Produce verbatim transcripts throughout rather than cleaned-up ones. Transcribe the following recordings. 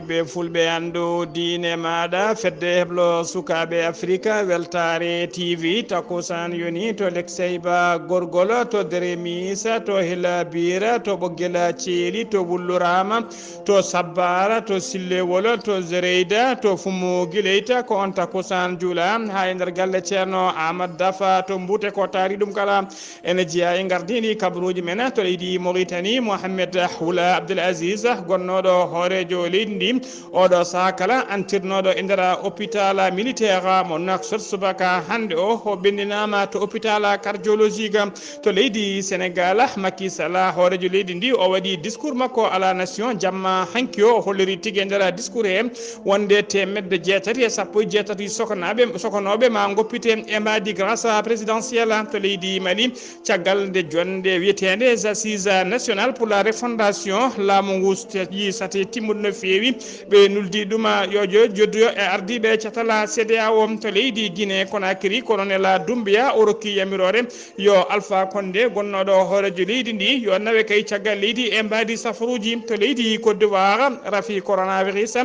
Ɓe fulɓe anndu diine maaɗa, fedde heblo sukaaɓe Afrika, weltaare T V, takkusaan yoni to Lekseyba Gorgol, to Deremiisa, to Hila Biira, to Ɓoggel Ceeli, to Wulluraama, to Sabbaara, to Sillewol, to Zereyda, to Fumu Gileyta, ko on takkusaan juula haa e nder galle Ceerno Ahmad Dafa to Mbuute, ko taari ɗum kala. Ene jeyaa e ngardiindi kabaruuji men to leydi Mauritanie, Mohamed Wula Abdel Aziz, gonnooɗo hooreejo leydi ndi, oɗo sahaa kala antirnooɗo e nder hôpital militaire mo Nouakchott subaka hannde o, o ɓenndinaama to hôpital cardiologique to leydi Sénégal. Macky Sall, hooreejo leydi ndi, o waɗi discours makko à la nation jamma hanki o, o holliri tigi e nder discours he wonde teemedde jeetati e sappo e jeetati sokanaaɓe, sokanooɓe ma ngoppite e mbaadi grâce présidentielle to leydi Mali. Caggal nde jonnde wiyeteende Assises nationales pour la refondation, laamu ngu taƴi sate timmuɗo no feewi. Ɓe nuldi ɗum yo jo-, joddoyo e ardiiɓe catal CEDEAO to leydi Guinée Conakry, Colonel Doumbouya, o rokki yamiroore yo Alpha Condé, gonnooɗo hooreejo leydi ndi, yo nawe kay caggal leydi e mbaadi safaruuji to leydi Côte d'Ivoire. Rafi coronavirus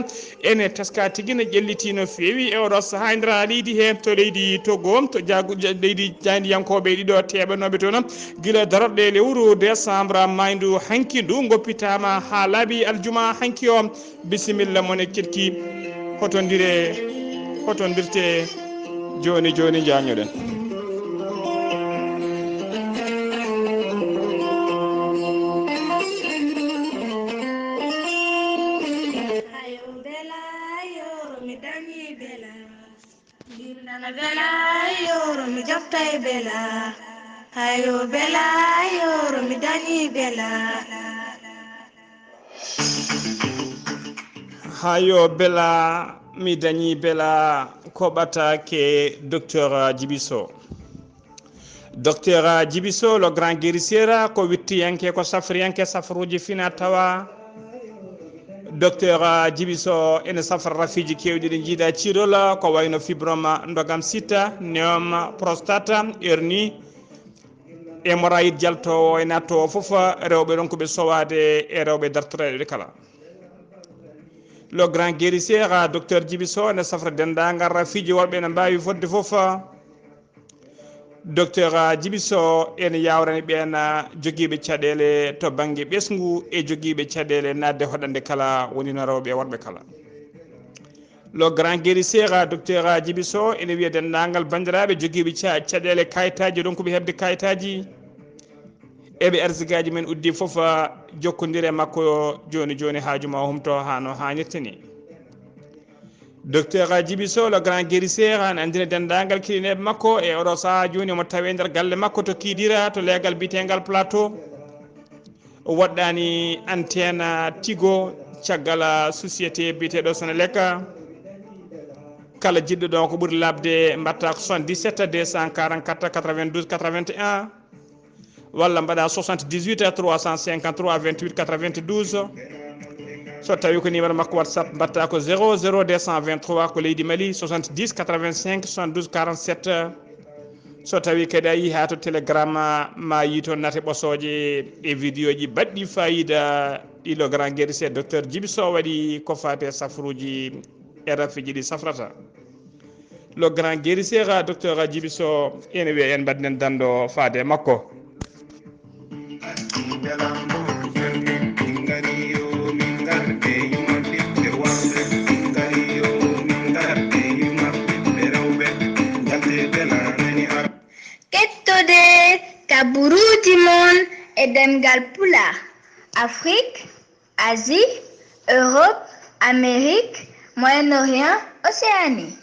ene teska tigi, ne ƴelliti no feewi e oɗo sahaa e nder leydi he. To leydi Togo, to jaagu-, ja-, leydi jaayndiyankooɓe ɗiɗo teeɓanooɓe toon gila darorɗe lewru décembre maayndu hanki ndu ngoppitaama haa laabi aljuma hanki o. Bisimilla mon e keɗki, hotondire, hotondirte jooni jooni, njañoɗen. Hayo bela, yoro mi dañi bela. Dindana bela, yoro mi joftay bela. Hayo bela, yoro mi dañi bela. Hayo bela, mi dañi bela, ko ɓataake Docteur Djiby Sow. Docteur Djiby Sow, le grand guérisseur, ko wittiyanke, ko safriyanke, safruuji fina tawa. Docteur Djiby Sow ene safra rafiiji keewɗi ɗi njiiɗa ciirol, ko wayno fibrome ndogam sita, néum, prostate, hernie, hémorroïde jaltoowo e nattoowo fof, rewɓe ronkuɓe sowaade e rewɓe dartoreeɓe kala. Le grand guérisseur, docteur Djiby Sow, ene safra denndaangal rafiiji worɓe ene mbaawi fodde fof. Docteur Djiby Sow ene yaawrani ɓeen jogiiɓe caɗeele to bannge ɓesngu e jogiiɓe caɗeele naatde hoɗande kala, woni no rewɓe e worɓe kala. Le grand guérisseur, docteur Djiby Sow, ene wiya denndaangal banndiraaɓe jogiiɓe ca-, caɗeele kayitaaji, ronkuɓe heɓde kayitaaji, e ɓe arsigaaji men uddi fof, jokkondire makko jooni jooni, haaju ma humto haa no haanirta ni. Docteur Djiby Sow, le grand guérisseur, ene anndina denndaangal kilineeɓe makko e oɗo sahaa jooni omo tawee nder galle makko to Kidira, to leegal biyeteengal Plateau. O woɗɗaani antenne Tigo, caggal société biyeteeɗo Senelec. Kala jiɗɗo ɗon ko ɓuri laaɓde, mbaɗta ko soixante-dix-sept deux cent quarante-quatre quatre-vingt-douze quatre-vingt-un, walla mbaɗa soixante-dix-huit trois cent cinquante-trois vingt-huit quatre-vingt-douze. So tawi ko numéro makko WhatsApp, mbaɗta ko zéro zéro deux cent vingt-trois, ko leydi Mali, soixante-dix quatre-vingt-cinq soixante-douze quarante-sept. So tawi kadi a yii haa to Telegram, ma yii toon, naate ɓosooje e vidéo ji baɗɗi fayida ɗi le grand guérisseur docteur Djiby Sow waɗi ko faati e safruuji e rafiiji ɗi safrata. Le grand guérisseur, docteur Djiby Sow, ene wiya en mbaɗnen dando faade e makko. Kettode kaburuuji mon e ɗemngal Pulaar, Afrique, Asie, Europe, Amérique, Moyen-Orient, Océanie.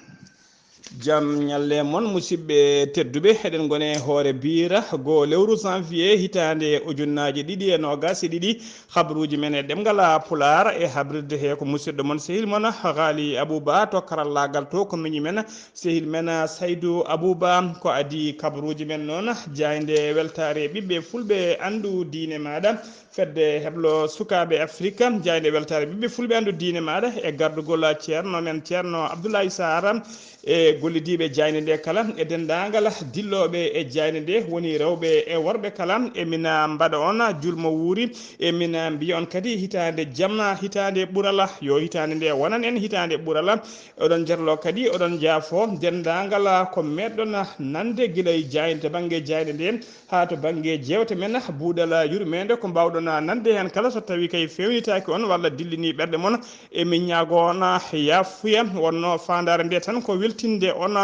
Jam ñalle mon, musidɓe tedduɓe. Eɗen ngoni e hoore biira goo lewru janvier hitaande ujunnaaje ɗiɗi e noogaas e ɗiɗi. Habruuji men e ɗemngal Pulaar e habrirde he ko musidɗo mon, sehil mon, Haali Abuba, to karallaagal to ko miñi men, sehil men, Saydu Abuba. Ko adii kabruuji men noon, jaaynde weltaare ɓiɓɓe fulɓe anndu diine maaɗa, fedde heblo sukaaɓe Afrika, jaaynde weltaare ɓiɓɓe fulɓe anndu diine maaɗa e gardugol ceerno men, Ceerno Abdoulaye Sarr, e Gollidiiɓe jaaynde nde kala, e denndaangal dillooɓe e jaaynde nde, woni rewɓe e worɓe kala, emin mbaɗa on julmo wuuri, emin mbiya on kadi hitaande jam, hitaande ɓurala, yo hitaande nde wonan en hitaande ɓurala. Oɗon jarlo kadi, oɗon njaafo denndaangal ko meɗɗon nande gila e jaaynde, to bannge jaaynde nde, haa to bannge jeewte men, buuɗal yurmeende, ko mbaawɗon nande heen kala, so tawii kay feewnitaaki on walla dillini ɓerɗe mon, emin ñaago on yaafuya. Wonno faandaare nde tan ko weltinde on.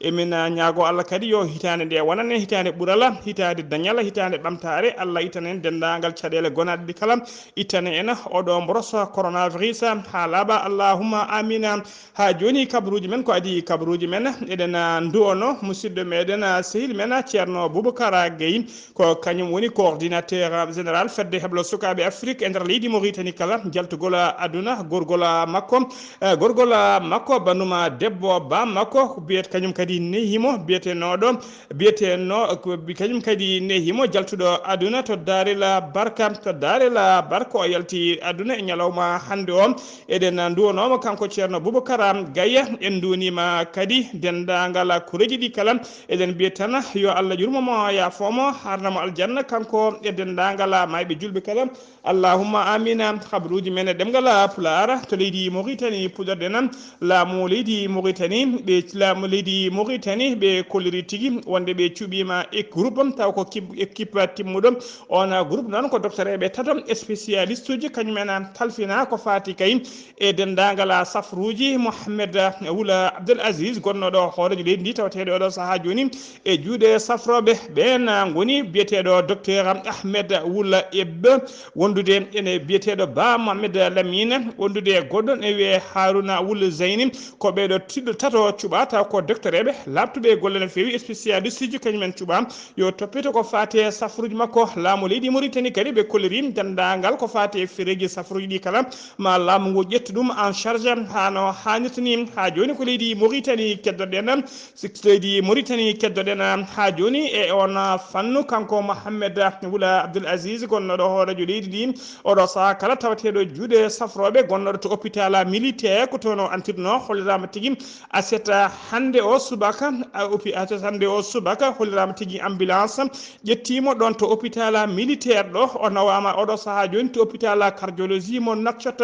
Emin ñaago Allah kadi yo hitaande nde wonan en hitaande ɓurala, hitaande dañala, hitaande ɓamtaare. Allah ittana en denndaangal caɗeele gonaaɗe ɗi kala, ittana en oɗo mboros coronavirus haa laaɓa. Allahumma amina. Haa jooni, kabaruuji men ko adii kabaruuji men. Eɗen, ah, nduwono musidɗo meɗen, ah, sehil men, ah, Ceerno Boubacar Gueye. Ko kañum woni coordinateur, ah, général fedde heblo sukaaɓe Afrique e nder leydi Mauritanie kala, jaltugol, ah, aduna, gorgol, ah, makko, eh, gorgol, ah, makko, banndum debbo, ba makko, biyet kañum kadi nehimo, biyetenooɗo, biyetenoo, ko bi-, kañum kadi nehimo, jaltuɗo aduna to Daarel Barka, to Daarel Barka, o yalti aduna e ñalawma hannde o. Eɗen nduwanooma kanko Ceerno Boubacar Gaye, en nduwaniima kadi denndaangal kureeji ɗi kala. Eɗen mbiya tan yo Allah yurmo mo, yaafo mo, harna mo aljanna, kanko e denndaangal maayɓe julɓe kala. Allahumma amina. Habaruuji men e ɗemngal Pulaar to leydi Mauritanie, puɗɗorɗen laamu leydi Mauritanie, ɓe laamu leydi Mauritanie, ɓe kolliri tigi wonde ɓe cuɓiima e groupe, taw ko kib-, équipe timmuɗo. On groupe noon ko docteur eɓe tato spécialiste uji, kañum en kalfina ko faati kay e denndaangal safruuji Mohamed Wula Abdel Aziz, gonnooɗo hooreejo leydi ndi, tawateeɗo oɗo sahaa jooni e juuɗe safrooɓe. Ɓeen ngoni biyeteeɗo docteur Ahmed Wula Ebbe, wondude ene biyeteeɗo Ba Mohamed Lamine, wondude e goɗɗo ne wiyee Haruna Wul Zeyni. Ko ɓeeɗo tiɗɗo tato cuɓaa, taw ko docteur eɓe laaɓtuɓe e golle no feewi, spécialiste uji kañum en cuɓaa. Yo toppito ko faati e safruuji makko. Laamu leydi Mauritanie kadi ɓe kolliri denndaangal ko faati e fereeji safruuji ɗi kala, ma laamu ngu ƴettu ɗum en charge haa no haanirta ni. Haa jooni ko leydi Mauritanie keddoɗen, six leydi Mauritanie keddoɗen haa jooni e on fannu. Kanko Mohamed Wula Abdel Aziz, gonnooɗo hooreejo leydi ndi, oɗo sahaa kala tawateeɗo juuɗe safrooɓe, gonnooɗo to hôpital militaire, ko toon o antirnoo, holliraama tigi aset hannde o subaka, a, opi-, aset hannde o subaka, holliraama tigi ambulance ƴettiimo ɗoon to hôpital militaire ɗo, o nawaama oɗo sahaa jooni to hôpital cardiologie mo Nouakchott.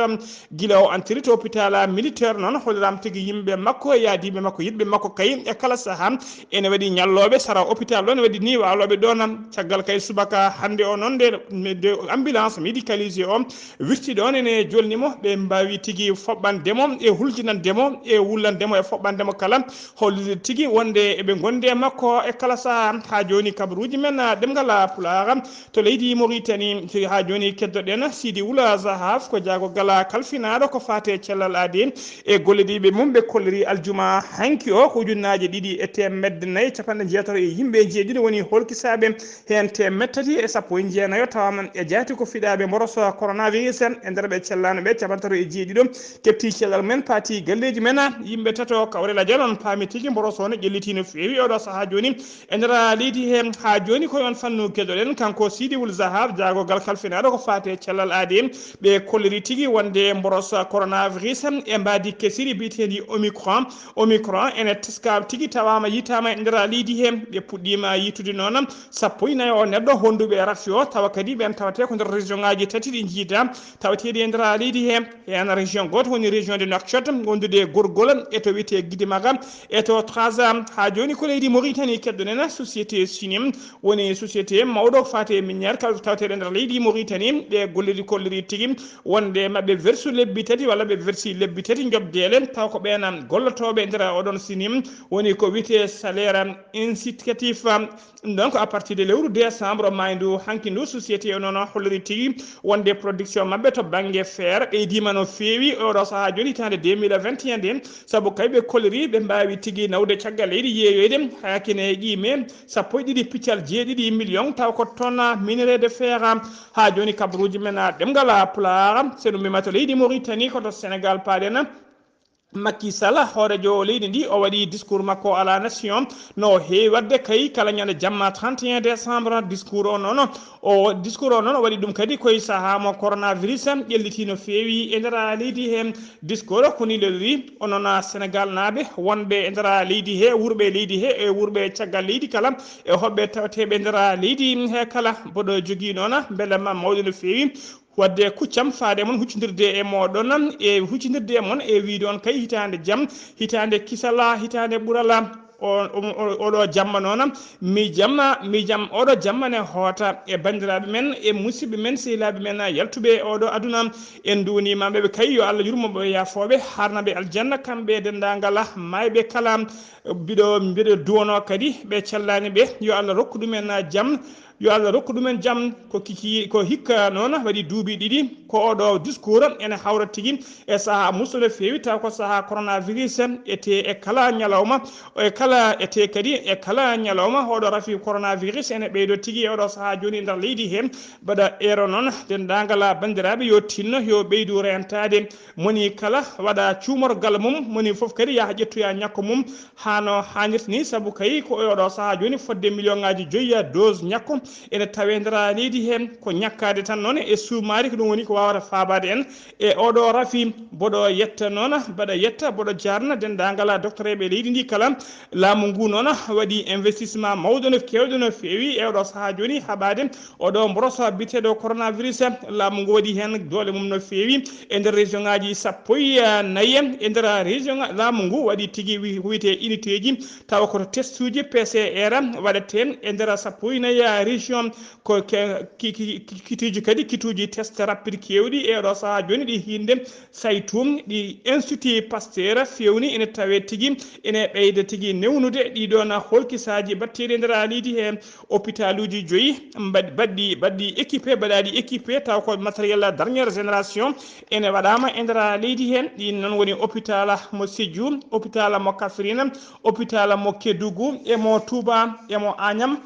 Gila o antiri to hôpital militaire noon, holliraama tigi yimɓe makko, yaadiiɓe makko, yiɗɓe makko kay e kala sahaa ene waɗi ñallooɓe sara hôpital ɗo, ene waɗi ni waalooɓe ɗoon. Caggal kay subaka hannde o noon, nde, nde ambulance médicalisé o wirti ɗoon, ene jolni mo, ɓe mbaawi tigi foɓɓande mo e huljinande mo e wullande mo e foɓɓande mo kala. Hollude tigi wonde eɓe ngondi e makko e kala sahaa. Haa jooni kabaruuji men, ah, ɗemngal Pulaar to leydi Mauritanie, haa jooni keddoɗen Sidi Wula Zahaf, ko jaagorgal kalfinaaɗo ko faati e cellal aadi e golle ɗi ɓe mum ɓe kolliri aljuma hanki o, ko ujunnaaje ɗiɗi e teemedde nayi e capanɗe jeetati e yimɓe jeeɗiɗo woni holkisaaɓe, heen teemedde tati e sappo e jeenayo tawaama e jaati ko fiɗaaɓe mboroso coronavirus. E nder ɓe cellaano ɓe, capanɗe tato e jeeɗiɗo keɓti cellal men, paati galleeji men. Yimɓe tato kawrela jan on paami tigi mboroso no ƴelliti no feewi oɗo sahaa jooni e nder leydi he. Haa jooni koye on fannu keɗoɗen kanko Sidi Wul Zahab, jaagorgal kalfinaaɗo ko faati e cellal aadi en. Ɓe kolliri tigi wonde mboroso coronavirus e mbaadi kesiri biyeteendi Omicron. Omicron ene teska tigi tawaama yitaama e nder leydi he. Ɓe puɗɗiima yitude noon sappo e nayo o neɗɗo honduɓe e rafi o, tawa kadi ɓeen tawatee ko nder région ŋaaji tati ɗi njiida, tawateeɗi e nder leydi he. Heen région gooto woni région de Nouakchott, wondude e Gorgol, e to wiyetee Gidimaga, e to Trarza. Haa jooni ko leydi Mauritanie keddoɗen, société Sinim woni société mawɗo faati e minière, kala ko tawateeɗo e nder leydi Mauritanie. Ɓe golliri, kolliri tigi wonde maɓɓe wersu lebbi tati walla ɓe wersi lebbi tati njoɓdeele, taw ko ɓeen gollotooɓe e nder oɗon Sinim, woni ko wiyetee salaire incitatif. Ɗum ɗon ko à partir de lewru décembre maayndu hanki ndu, société o noon holliri tigi wonde production maɓɓe to bannge feere ɓeydiima no feewi oɗo sahaa jooni hitaande deux mille vingt et un nde, sabu kay ɓe kolliri ɓe mbaawi tigi nawde caggal leydi yeeyoyde haa kine ƴiime sappo e ɗiɗi piccal jeeɗiɗi million, taw ko tonne minerai de fer. Haa jooni kabaruuji men ɗemngal Pulaar, so ɗum mimata leydi Mauritanie ko to Sénégal paaɗen. Macky Sall, hoorejo leydi ndi, o waɗi discours makko à la nation, no heewi waɗde kay kala ñande jamma trente et un décembre. Discours o noon, o discours o noon o waɗi ɗum kadi koye sahaa mo coronavirus ƴelliti no feewi e nder leydi he. Discours o ko ni lelori, onon Senegal naaɓe wonɓe e nder leydi he, wurɓe leydi he e wurɓe caggal leydi kala, e hoɓɓe tawateeɓe e nder leydi he kala, mboɗo jogii noon belamma mawɗo no feewi. Wadde kuccam faade mon huccindirde e mooɗon, e huccindirde e mon e wiide on kay hitaande jam, hitaande kisala, hitaande ɓurala. O, o, o, oɗo jamma noon, miijam, miijam oɗo jamma ne hoota e banndiraaɓe men, e musidɓe men, sehilaaɓe men yaltuɓe e oɗo aduna. En nduwniima ɓe kay, yo Allah yurmo ɓe, yaafooɓe, harna ɓe aljanna, kamɓe e denndaangal maayɓe kala. Mbiɗo, mbiɗo duwano kadi ɓe cellani ɓe, yo Allah rokku ɗumen jam, yo Allah rokku ɗumen jam. Ko kiki, ko hikka noon waɗi duuɓi ɗiɗi ko oɗo discours ene hawra tigi e sahaa muso no feewi, taw ko sahaa coronavirus, ete e kala ñalawma, e kala, ete kadi e kala ñalawma oɗo rafi coronavirus ene ɓeydo tigi e oɗo sahaa jooni nder leydi he. Mbaɗa eero noon, denndaangal banndiraaɓe yo tinno, yo ɓeydu reentaade. Moni kala waɗa cuumorgal mum, moni fof kadi yaha ƴettoya ñakko mum, hano haanirta ni, sabu kay ko e oɗo sahaa jooni fodde million ngaji joyya dose ñakko ene tawe nder leydi he. Ko ñakkaade tan noon e suumaari, ko ɗum woni ko wawata faabaade en e oɗo rafi. Mboɗo yetta noon, mbaɗa yetta, mboɗo jaarna denndaangal docteur eɓe leydi ndi kala. Laamu ngu noon waɗi investissement mawɗo no, keewɗo no feewi e oɗo sahaa jooni haɓaade oɗo mboroso biyeteeɗo coronavirus. Laamu ngu waɗi heen doole mum no feewi e nder région ngaji sappo e nayi. E nder région nga-, laamu ngu waɗi tigi wi-, wiyetee unité ji, tawa koto test uji P C R waɗetee e nder sappo e nayi région. Ko ke-, ki-, ki-, ki-, kituuji kadi, kituuji test rapide keewɗi e oɗo sahaa jooni ɗi hiinde saytu, ɗi Institut Pasteur fewni ene tawe tigi, ene ɓeyda tigi newnude. Ɗiɗon holkisaaji mbatteeɗi e nder leydi he, hôpitaluji joyi mbaɗ-, mbaɗɗi, mbaɗɗi équipé, mbaɗaaɗi équipé, taw ko matériel dernière génération ene waɗaama e nder leydi he. Ɗin noon woni hôpital mo Sédhiou, hôpital mo Kaffrine, hôpital mo Kédougou, e mo Touba, e mo Agnam.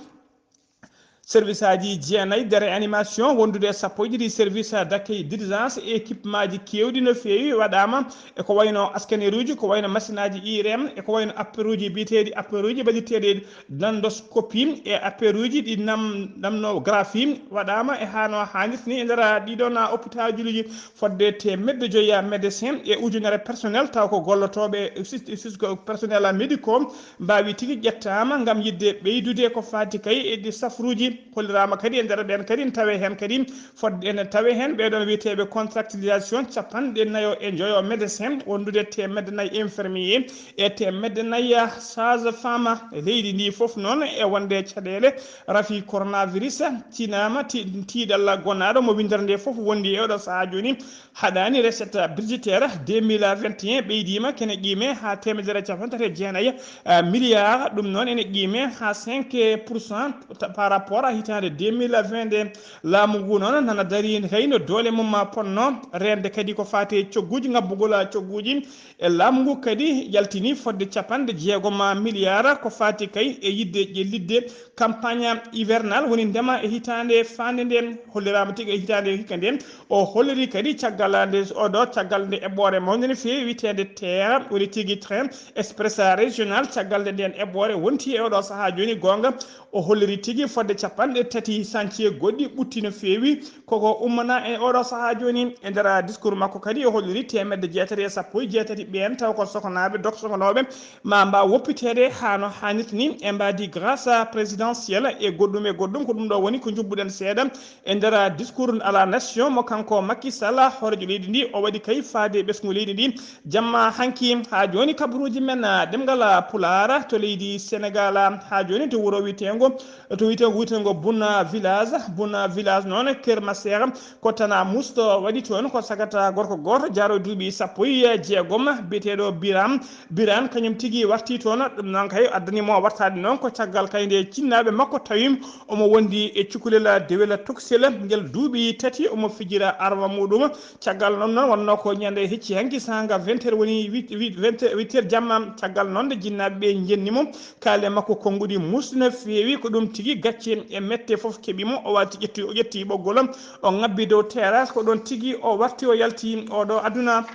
Service aji jeenayi de réanimation wondude e sappo e ɗiɗi service d'accueil d'urgence, e équipement ji keewɗi no feewi waɗaama, e ko wayno scanner uji, ko wayno machine aji I R M, e ko wayno appareil uji biyeteeɗi appareil uji mbaɗirteeɗi d'endoscopie, e appareil uji ɗi nam-, namnographie waɗaama e hano haanirta ni e nder ɗiɗon hôpital uji. Fodde teemedde joyya médecin e ujunere personnel, taw ko gollotooɓe sis-, sis-, ko personnel médicaux, mbaawi tigi ƴettaama ngam yiɗde ɓeydude ko faati kay e ɗi safruuji. Holliraama kadi e nder ɓeen kadi ene tawee heen kadi fodde, ene tawee heen ɓeeɗoon wiyeteeɓe contractualisation, capanɗe nayo e njoyo médecin, wondude teemedde nayi infirmier e teemedde nayi sage-femme. Leydi ndi fof noon e wonde caɗeele rafi coronavirus, tinaama ti-, tiiɗalla gonaaɗo mo winndere nde fof wondi e oɗo sahaa jooni. Haɗaani recette budgétaire deux mille vingt et un ɓeydiima, kene qiime haa teemedere e capanɗe tati e jeenayi, eh, milliard. Ɗum noon ene qiime haa cinq pour cent ta-, par rapport à hitaande deux mille vingt nde. Laamu ngu noon nana darii kayno doole mum ma ponno reende kadi ko faati e cogguuji, ngabbugol cogguuji. E laamu ngu kadi yaltini fodde capanɗe jeegom milliard ko faati kay e yiɗde ƴellitde campagne hivernale, woni ndema e hitaande faande nde. Holliraama tigi e hitaande hikka nde. O holliri kadi caggal nde, oɗo caggal nde eɓɓoore mawnde no feewi wiyeteende teera, woni tigi train express régional. Caggal nde nden eɓɓoore wonti e oɗo sahaa jooni, goonga, o holliri tigi fodde capanɗe tati chantier goɗɗi ɓutti no feewi koko ummana e oɗo sahaa jooni. E nder discours makko kadi o holliri teemedde jeetati e sappo e jeetati ɓeen, taw ko sokonaaɓe, dok sokonooɓe, ma mbaaw woppiteede haa no haanirta ni e mbaadi grâce présidentielle e goɗɗum e goɗɗum. Ko ɗum ɗo woni ko njubbuɗen seeɗa e nder discours à la nation mo kanko Macky Sall, hooreejo leydi ndi, o waɗi kay faade ɓesngu leydi ndi. Jamma hanki, haa jooni kabaruuji men, ah, ɗemngal, ah, Pulaar to leydi Senegal, ah, haa jooni to wuro wiyeteengo, to wiyeteengo, wiyeteengo Buna Village, Buna Village noon, Kër Masera, ko tana musto waɗi toon, ko sagata gorko gooto, jaaro duuɓi sappo e jeegom, biyeteeɗo Biram, Biran, kañum tigi warti toon. Ɗum noon kay addani mo wartaade noon ko caggal kay nde jinnaaɓe makko tawi omo wondi e cukalel dewel toksel ngel duuɓi tati, omo fijira arma muɗum. Caggal noon, noon wonnoo ko ñande hecci hanki saanga vingt heures woni huit, huit, vingt, huit heures jamma. Caggal noon nde jinnaaɓe ɓe njenni mo, kaale makko konnguɗi musdi no feewi. Ko ɗum tigi gacce e mette fof keɓi mo. O warti ƴetti, o ƴetti ɓoggol, o ŋabbi dow terrasse. Ko ɗoon tigi o warti o yalti oɗo aduna.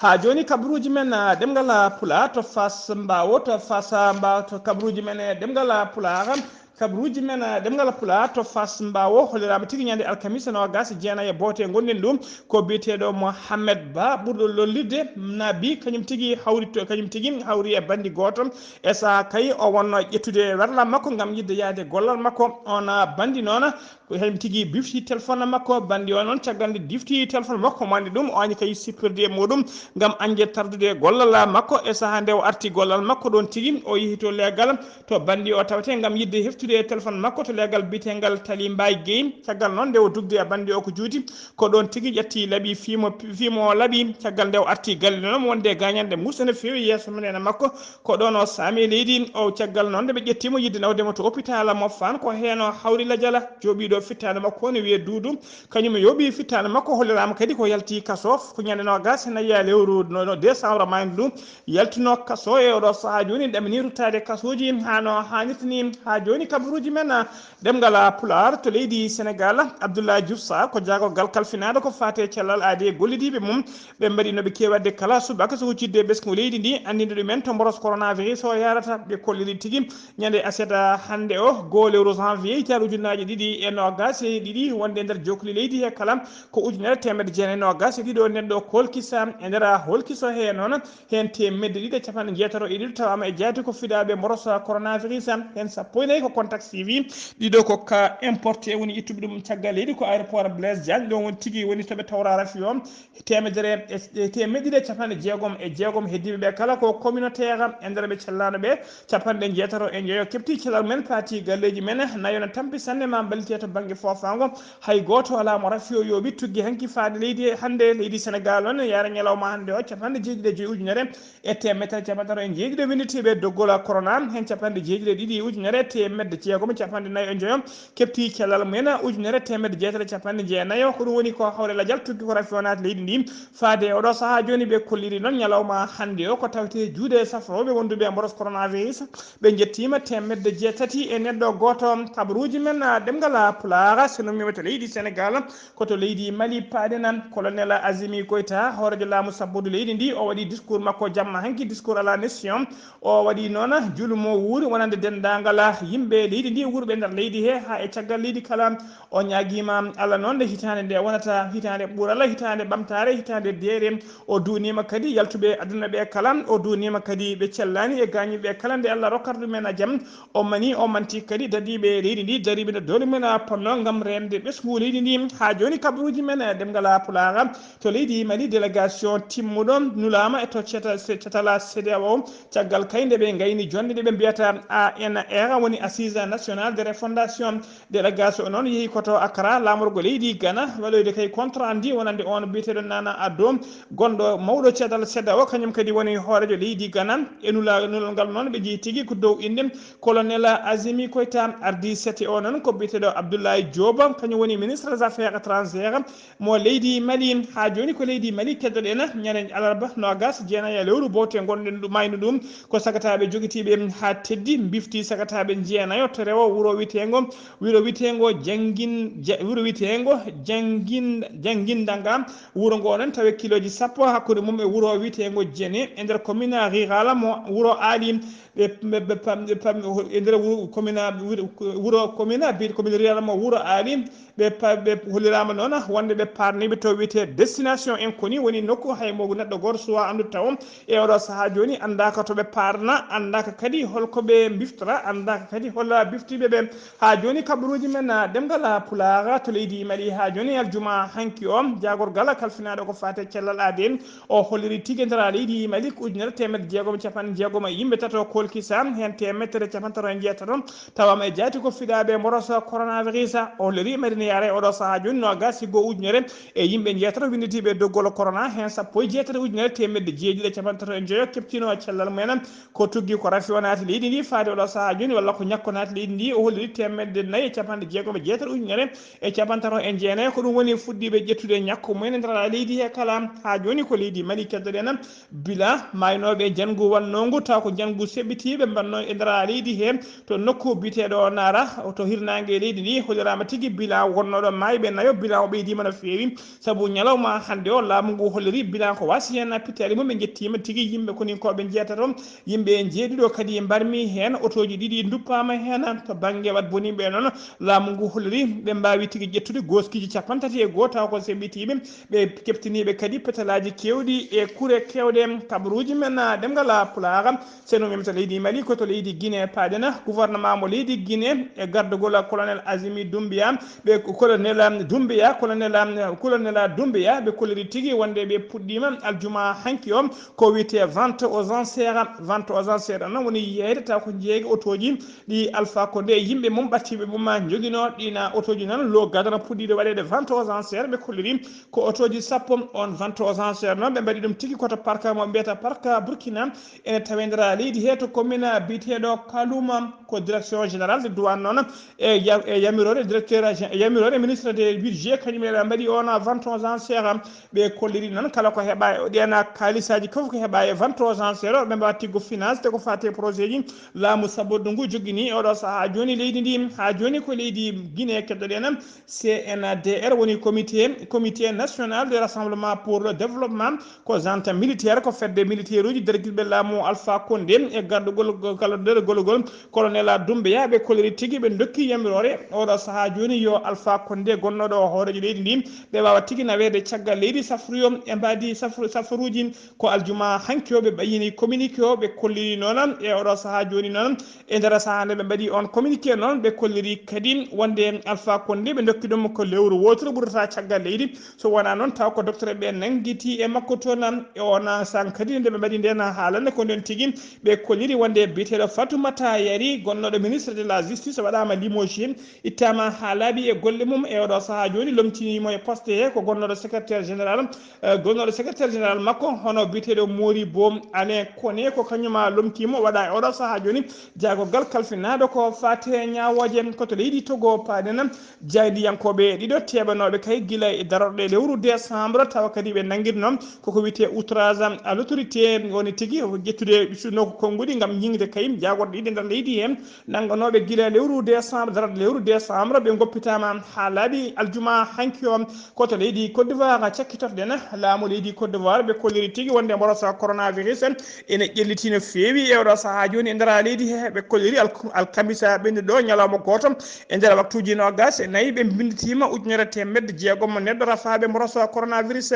Haa jooni kabaruuji men, ah, ɗemngal, ah, Pulaar to Fass Mbaawo, to Fass, ah, Mbaawo, to kabaruuji men, eh, ɗemngal, ah, Pulaar, kabaruuji men, ah, ɗemngal Pulaar to Fass Mbaawo holliraama tigi ñande alkamisa noogas e jeenayi e bowte ngonɗen ɗum ko biyeteeɗo Mohamed Ba ɓurɗo lollirde Nabi, kañum tigi hawri to, kañum tigi hawri e banndi gooto e sahaa kay o wonno ƴettude werla makko ngam yiɗde yahde gollal makko. On, ah, banndi noon ko heen tigi bifti téléphone makko, banndi o noon caggal nde difti téléphone makko, mo anndi ɗum, o añi kay sippirde e muɗum ngam añde tardude gollal makko. E sahaa nde o arti gollal makko ɗoon tigi, o yehi to leegal to banndi o tawetee ngam yiɗde heftude e téléphone makko to leegal biyeteengal Tali Mbaye Guèye. Caggal noon nde o dugdi e banndi o ko juuti, ko ɗoon tigi ƴetti laɓi fii mo, fii mo laɓi. Caggal nde o arti galle noon wonde gaañanɗe muusɗe no feewi yeeso men ena makko, ko ɗoon o saami e leydi. O caggal noon nde ɓe ƴettiimo yiɗde nawde mo to hôpital mo Fann, ko heen o hawri lajal jooɓiiɗo fittaandu makko ne wiyee Duudu. Kañum e yooɓi fittaandu makko holliraama kadi ko yalti kaso ko ñande noogas e nayi lewru no, no décembre mayru ndu. Yaltuno kaso e oɗo sahaa jooni ɗamini ruttaade kasooji haa no haanirta ni. Haa jooni kabaruuji men, ah, ɗemngal Pulaar to leydi Sénégal, Abdoulaye Diouf Sarr ko jaagorgal kalfinaaɗo ko faati e cellal aadi e gollidiiɓe mum. Ɓe mbaɗi no ɓe keewi waɗde kala subaka so huccitde e ɓesngu leydi ndi, anndinde ɗumen to mboros coronavirus o yahrata. Ɓe kolliri tigi ñande aset hannde o, goo lewru janvier, hitaande ujunnaaje ɗiɗi e noogas e ɗiɗi, wonde e nder jokkuli leydi he kala ko ujunere teemedde jeenayi noogas e ɗiɗo neɗɗo kolkisa. E nder holkiso he noon, heen teemedde ɗiɗi e capanɗe jeetato e ɗiɗo tawaama e jaati ko fiɗaaɓe mboros coronavirus. Heen sappo e nayi ko contact suivi, ɗiɗo ko cas importé woni ittuɓe ɗum caggal leydi ko aéroport Blaise Diagne, ɗon woni tigi woni to ɓe tawra rafi o. Teemedere e, e teemedde ɗiɗi e capanɗe jeegom e jeegom heddiiɓe ɓe kala ko communautaire, e nder ɓe cellaano ɓe capanɗe jeetato e njoyo keɓti cellal men, paati galleeji men, nayo no tampi sanne ma mballite to bannge foofaango. Hay gooto alaa mo rafi o yooɓi tuggi hanki faade leydi hannde, leydi Senegaal noon yaara ñalawma hannde o capanɗe jeeɗiɗi e joyi ujunere e teemedere capanɗe tati e jeeɗiɗi winnditiiɓe doggol corona, heen capanɗe jeeɗiɗi e ɗiɗi ujunere teemedde jeegom e capanɗe nayi e njoyo keɓti cellal mumen, ujunere teemedde jeetati e capanɗe jeenayo. Ko ɗum woni ko hawre lajal tuggi ko rafi o naati leydi ndi. Faade e oɗo sahaa jooni, ɓe kolliri noon ñalawma hannde o ko tawetee juuɗe safrooɓe wonduɓe e mboros coronavirus. Ɓe njettiima teemedde jeetati e neɗɗo gooto. Kabaruuji men, ah, ɗemngal Pulaar, so nummiima to leydi Senegaal, ko to leydi Mali paaɗen. Colonel Azimi Goïta, hooreejo laamu sabbundu leydi ndi, o waɗi discours makko jamma hanki, discours à la nation. O waɗi noon julu mo wuuri wonande denndaangal yimɓe leydi ndi, wuurɓe nder leydi he, haa e caggal leydi kala. O ñaagiima Allah noon nde hitaande nde wonata hitaande ɓural, hitaande ɓamtaare, hitaande deere. O duuniima kadi yaltuɓe aduna ɓe kala. O duuniima kadi ɓe cellaani e gaañuɓe kala nde Allah rokkata ɗumen a jam. O mani, o manti kadi dadiiɓe leydi ndi, dariiɓe nde doole men a ponno ngam reende ɓesngu leydi ndi. Haa jooni kabaruuji men e ɗemngal Pulaar to leydi Mali, délégation timmuɗo nulaama e to ceta-, se-, catala C D A O, caggal kay nde ɓe ngayni jonnde nde ɓe mbiyata A N R, woni Assise Nationale de Refondation. Délégation o noon yehi ko to Accra, laamorgo leydi Ghana, waɗoyde kay compte rendu wonande on biyeteeɗo Nana Addo, gonɗo mawɗo cedal C D A O, kañum kadi woni hooreejo leydi Ghana. E nula-, nulal ngal noon ɓe njehi tigi ko dow innde Colonel Azimi Koita, ardii C T O noon ko biyeteeɗo Abdoulaye Diop, kañum woni ministre des Affaires étrangères mo leydi Mali. Haa jooni ko leydi Mali keddoɗen, ñande alarba noogas jeenayi e lewru bowte ngonɗen ɗum, maynu ɗum, ko sagataaɓe jogitiiɓe haa teddi mbifti sagataaɓe jeenayo to rewo wuro wiyeteengo, wuro wiyeteengo Jangin-, Ja-, wuro wiyeteengo Jangin-, Jangindanga. Wuro ngo noon tawi kilooji sappo hakkunde mum e wuro wiyeteengo Jene e nder commune rurale mo wuro Aali. Ɓe, ɓe, ɓe pam-, ɓe pam-, e nder wuro commune, wuro, wuro commune, biyeteeɗo commune rurale mo wuro Aali. Ɓe pa-, ɓe holliraama noon wonde ɓe paarniiɓe to wiyetee destination inconnue, woni nokku hay mo neɗɗo gooto suwaa anndude taw. E oɗo sahaa jooni anndaaka to ɓe paarna, anndaaka kadi holko ɓe mbiftora, anndaaka kadi hol biftiiɓe ɓe. Haa jooni kabaruuji men, ah, ɗemngal Pulaar to leydi Mali. Haa jooni aljuma hanki o, jaagorgal kalfinaaɗo ko faati e cellal aadi en, o holliri tigi e nder leydi Mali ko ujunere teemedde jeegom e capanɗe jeegom e yimɓe tato kolkisa, heen teemedere e capanɗe tati e jeetato tawaama e jaati ko fiɗaaɓe mboros coronavirus. O holliri Mali ne yaara e oɗo sahaa jooni noogas e goo ujunere e yimɓe jeetato winnditiiɓe doggol corona, heen sappo e jeetati ujunere teemedde jeeɗiɗi e capanɗe tati e njoyo keɓtiino cellal mumen. Ko tuggi ko rafi o naati leydi ndi faade oɗo sahaa jooni, walla ko ñakko naati leydi ndi, o holliri teemedde nayi e capanɗe jeegom e jeetati ujunere e capanɗe tati e jeenayi. Ko ɗum woni fuɗɗiiɓe ƴettude ñakko mumen e nder leydi he kala. Haa jooni ko leydi Mali keddoɗen. Bila maaynooɓe njanngu wannoo ngu, taw ko njanngu seɓɓi tiiɓe mbanno e nder leydi he to nokku biyeteeɗo Nara to hirnaange leydi ndi. Holliraama tigi bilan wonnooɗo maayɓe nayo, bilan o ɓeydiima no feewi, sabu ñalawma hannde o laamu ngu holliri bilan ko waasi heen pittaali mum. Ɓe njettiima tigi yimɓe koninkooɓe njeetato, yimɓe njeeɗiɗo kadi mbarmi heen, otooji ɗiɗi nduppaama heen. To bannge wat boniiɓe noon, laamu ngu holliri ɓe mbaawi tigi ƴettude gooskiiji capanɗe tati e goo taw ko semmbitiiɓe. Ɓe keɓtiniiɓe kadi petalaaji keewɗi e kure keewɗe. Kabaruuji men, ah, ɗemngal, ah, Pulaar, seno memta leydi Mali ko to leydi Guinée paaɗen. Gouvernement mo leydi Guinée e gardagol colonel Azimi Doumbia, ɓe colonel, ah, Doumbia, colonel, ah, colonel, ah, Doumbia, ɓe kolliri tigi wonde ɓe puɗɗiima aljuma hanki o ko wiyetee vente aux enchères. Vente aux enchères noon woni yeeyde taw ko jeeyga otooji ɗi Alpha Condé e yimɓe mum ɓattiiɓe mum njoginoo ɗiin otooji noon. Lo gadana puɗɗiiɗo waɗeede vente aux enchères, ɓe kolliri ko otooji sappo. On vente aux enchères noon ɓe mbaɗi ɗum tigi ko to parc mo mbiyata parc Burkina, ene tawee nder leydi he to commune biyeteeɗo Kalouma. Ko direction générale de douane noon e ya-, e yamiroore directeur gé-, e yamiroore ministre des budget kañum en mbaɗi on vente aux enchères. Ɓe kolliri noon kala ko heɓa e ɗeen kaalisaaji fof ko heɓa e vente aux enchères, ɓe mbawa tiggo finance te ko faati e projet ji laamu sabordu ngu joginii e oɗo sahaa jooni leydi ndi. Haa jooni ko leydi Guinée keddoɗen, C N D R woni comité, Comité National de Rassemblement pour le Développement, ko junte militaire, ko fedde militaire uji dargirɓe laamu Alpha Condé e gardugol kala nder golgol colonel Doumbouya. Ɓe kolliri tigi ɓe dokki yamiroore oɗo sahaa jooni yo Alpha Condé gonnoɗo hooreejo leydi ndi ɓe waawa tigi naweede caggal leydi safruyo e mbaadi safru-, safaruuji. Ko aljuma hanki o ɓe ɓayyini communiqué o, ɓe kolliri noon e oɗo sahaa jooni noon. E nder sahaa nde ɓe mbaɗi on communiqué noon, ɓe kolliri kadi wonde Alpha Condé ɓe dokki ɗum ko lewru wooturu ɓurata caggal leydi. So wonaa noon taw ko docteur ɓe nanngiti e makko toon. E on sahaa kadi nde ɓe mbaɗi ndeen haalande ko ndeen tigi ɓe kolliri wonde biyeteeɗo Fatoumata Yari, gonnoɗo ministre de la justice, waɗaama limogé, ittaama haa laaɓi e golle mum. E oɗo sahaa jooni lomtiniimo e poste he ko gonnoɗo secrétaire général, eh, gonnoɗo secrétaire général makko, hono biyeteeɗo Moribo Alain Koné, ko kañum a lomtiimo waɗa e oɗo sahaa jooni jaagorgal kalfinaaɗo ko faate ñaawooje. Ko to leydi Togo paaɗen, jaayndiyankooɓe ɗiɗo teeɓanooɓe kay gila e darorɗe lewru décembre, tawa kadi ɓe nannginoo koko wiyetee outrage à l'autorité, woni tigi ƴettude nokku konnguɗi ngam ñiŋde kay jaagorɗe ɗiɗi nder leydi he. Nannganooɓe gila lewru décembre, darorɗe lewru décembre, ɓe ngoppitaama haa laaɓi aljuma hanki o. Ko to leydi Côte d'Ivoire cakkitotoɗen, laamu leydi Côte d'Ivoire ɓe kolliri tigi wonde mboros coronavirus ene ƴelliti no feewi e oɗo sahaa jooni e nder leydi he. Ɓe kolliri al-, alkamisa ɓennuɗo ñalawma gooto e nder waktuuji noogas e nayi ɓe mbinnditiima ujunere teemedde jeegom neɗɗo rafaaɓe mboros coronavirus.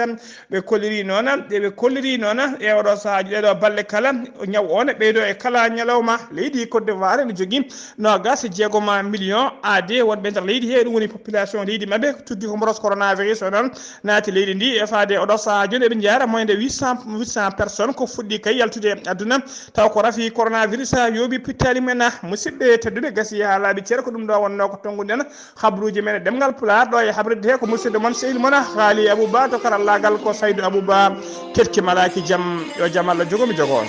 Ɓe kolliri noon, ɓe, ɓe kolliri noon e oɗo sahaa, ɗeɗo balɗe kala, ñaw o ne ɓeydo e kala ñalawma. Leydi Côte d'Ivoire ne jogii noogas e jeegom million aade wonɓe nder leydi he, ɗum woni population leydi maɓɓe, tuggi ko mboros coronavirus o noon naati leydi ndi. E faade oɗo sahaa jooni eɓe njaara moyde huit cents, huit cents personnes ko fuɗɗi kay yaltude e aduna, taw ko rafi coronavirus yooɓi pittaali men. Musidɓe tedduɓe, gasi haa laaɓi ceer, ko ɗum ɗo wonnoo ko tonnguɗen habruuji men e ɗemngal Pulaar, ɗo e habridde he ko musidɗo mon, sehil mon, Haali Abou Ba, to karallaagal ko Saydu Abou Ba. Keɗki malaaki jam, yo jam Allah jogo mi jogo on.